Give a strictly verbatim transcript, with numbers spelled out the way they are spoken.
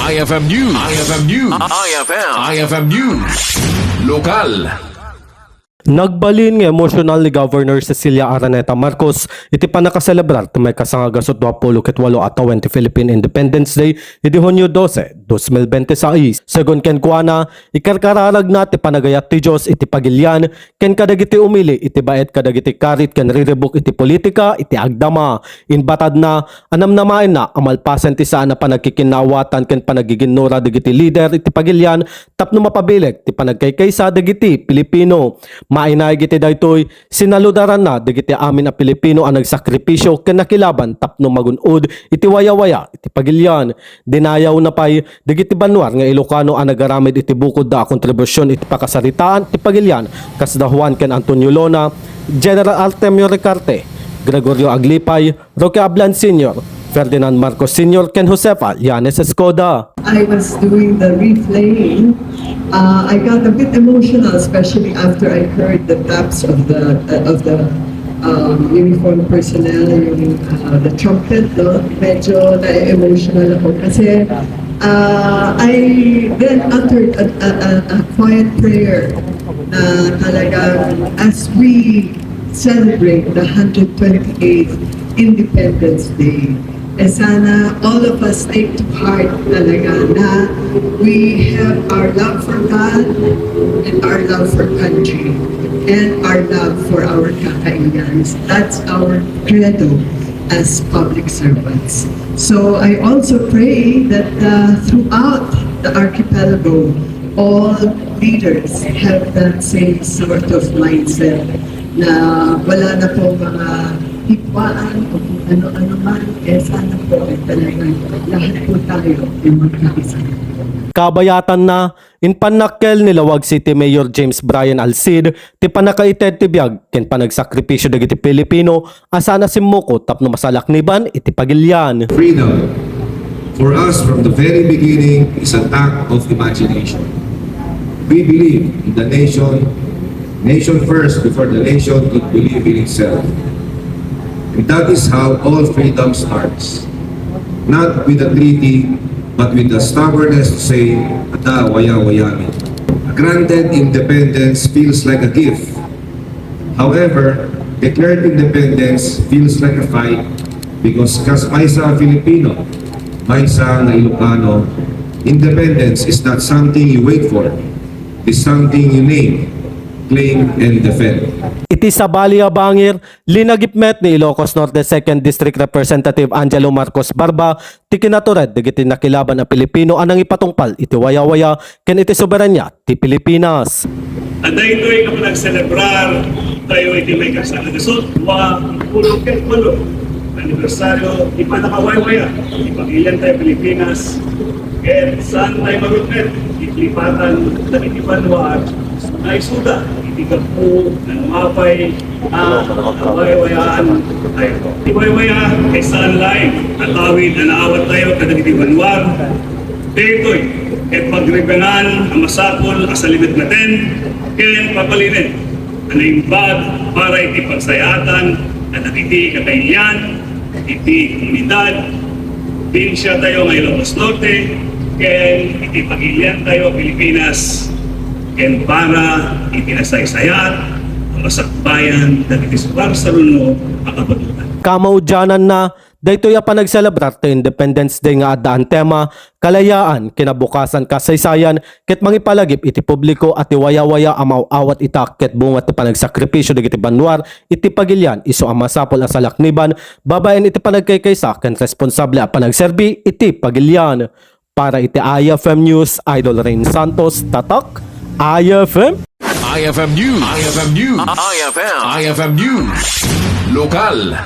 I F M News. I F M News. I F M. I F M News. Lokal. Nagbalin nga emosyonal ni Governor Cecilia Araneta Marcos iti pannakaselebrar ti maikasanga gasut dua pulo ket walo a tawen ti Philippine Independence Day idi Hunio dose, dos mil bente sais. Segun kenkuana, ikarkararagna ti panagayat ti Dios iti pagilian ken kadagiti umili iti baet kadagiti karit ken riribuk iti politika iti agdama. Imbatadna a namnamaenna a malpasen ti saan a panagkikinnaawatan ken panagiginnura dagiti lider iti pagilian tapno mapabileg ti panagkaykaysa dagiti Pilipino. Mainaig iti daytoy, sinaludaranna dagiti amin a Pilipino a nagsakripisyo ken nakilaban tapno magun-od iti wayawaya iti pagilian. Dinayawna pay dagiti banua nga Ilocano a nagaramid iti bukodda a kontribusion iti pakasaritaan ti pagilian, kasda Juan ken Antonio Lona, General Artemio Ricarte, Gregorio Aglipay, Roque Ablan Senior, Ferdinand Marcos Senior, ken Josefa Llanes Escoda. I was doing the replaying, uh, I got a bit emotional, especially after I heard the taps of the, uh, of the, um, uniformed personnel, yung, uh, the trumpet, no? Medyo na-emotional ako kasi, uh, I then uttered a, a, a, a quiet prayer na talagang as we celebrate the hundred twenty-eighth Independence Day, eh, sana all of us take to heart talaga na we have our love for God and our love for country and our love for our kakaiyans. That's our credo as public servants. So I also pray that, uh, throughout the archipelago, all leaders have that same sort of mindset na wala na po mga hikmaan o kung ano-ano man, eh, sana po ay talagang lahat po tayo ay magkaisa. Kabayatanna, impannakkel ni Laoag City Mayor James Brian Alcid ti pannakaited ti biag ken panagsakripisyo dagiti Pilipino a saan a simmuko tapno masalakniban iti pagilian. Freedom for us from the very beginning is an act of imagination. We believe in the nation, nation first before the nation could believe in itself. And that is how all freedom starts. Not with a treaty, but with the stubbornness to say, "Adda wayawayami." Granted independence feels like a gift. However, declared independence feels like a fight because kas maysa a Filipino, maysa nga Ilocano, independence is not something you wait for. It's something you name, claim, and defend. Iti sabali a bangir, linagipmet ni Ilocos Norte Second District Representative Angelo Marcos Barba ti kinatured dagiti nakilaban a Pilipino a nangipatungpal iti wayawaya ken iti soberania ti Pilipinas. Adda daytoy nga panagselebrar tayo iti maikasanga gasut dua pulo ket walo anibersaryo ti pannakawaywaya ti pagilian tayo Pilipinas, ket saan tayo marutmet iti lipatan dagiti banua nga isuda iti gapu nga mapay a waywayaan tayo. Ti waywaya, kaysa laeng a tawid a naawat tayo kadagiti banua, daytoy ket pagriganan a masapul a salimetmeten ken pabalinen a naimbag para iti pagsayaatan kadagiti kakailian iti komunidad, probinsya tayo nga Ilocos Norte, ken iti pagilian tayo Pilipinas, ken para iti nasaysayaat a masakbayan dagiti suarsaruno a kabatotan. Kamaudiananna, daytoy a panagselebrar ti Independence Day nga adda a tema, kalayaan, kinabukasan, kasaysayan, ket mangipalagip iti publiko a ti wayawaya a maaw-awat ita ket bunga ti panagsakripisyo dagiti banua iti pagilian isu a masapul a salakniban babaen iti panagkaykaysa ken responsable a panagserbi iti pagilian. Para iti I F M News, Idol Rain Santos, Tatak, I F M. I F M News. I F M News. I F M. I F M News. Lokal.